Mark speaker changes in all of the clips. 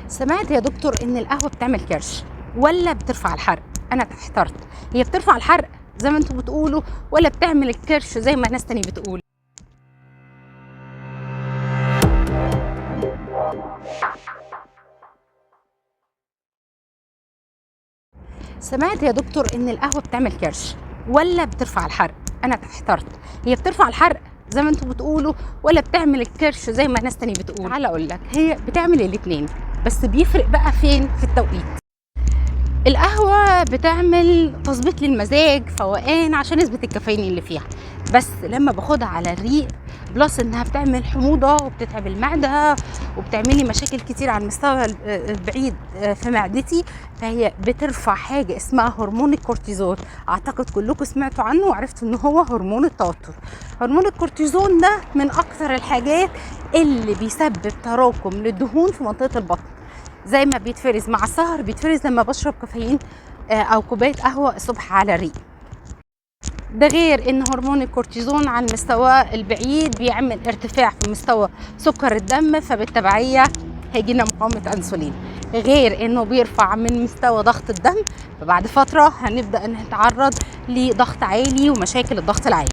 Speaker 1: سمعت يا دكتور ان القهوة بتعمل كرش ولا بترفع الحرق؟ انا احترت، هي بترفع الحرق زي ما انتوا بتقولوا ولا بتعمل الكرش زي ما ناس تاني بتقول؟ سمعت يا دكتور ان القهوة بتعمل كرش ولا بترفع الحرق؟ انا احترت، هي بترفع الحرق زي ما انتوا بتقولوا ولا بتعمل الكرش زي ما ناس تاني بتقول؟ تعالى اقول لك، هي بتعمل الاتنين، بس بيفرق بقى فين في التوقيت. القهوة بتعمل تظبيط للمزاج، فوقان، عشان نسبة الكافيين اللي فيها، بس لما باخدها على الريق plus انها بتعمل حموضة وبتتعب المعدة وبتعملي مشاكل كتير على المستوى البعيد في معدتي، فهي بترفع حاجة اسمها هرمون الكورتيزون. اعتقد كلكم سمعتوا عنه وعرفتوا ان هو هرمون التوتر. هرمون الكورتيزون ده من اكثر الحاجات اللي بيسبب تراكم للدهون في منطقة البطن. زي ما بيتفرز مع السهر بيتفرز لما بشرب كافيين او كوباية قهوة الصبح على الريق. ده غير ان هرمون الكورتيزون على المستوى البعيد بيعمل ارتفاع في مستوى سكر الدم، فبالتبعيه هيجي لنا مقاومة انسولين. غير انه بيرفع من مستوى ضغط الدم، فبعد فترة هنبدا نتعرض لضغط عالي ومشاكل الضغط العالي.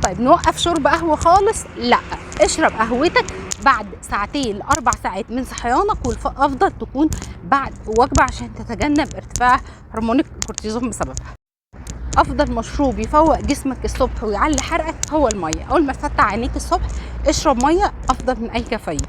Speaker 1: طيب نوقف شرب قهوة خالص؟ لا، اشرب قهوتك بعد ساعتين لأربع ساعات من صحيانك، والأفضل تكون بعد وجبة عشان تتجنب ارتفاع هرمون الكورتيزون بسببها. أفضل مشروب يفوق جسمك الصبح ويعلي حرقك هو المية. أول ما تفتح عينيك الصبح اشرب مية، أفضل من أي كافيين.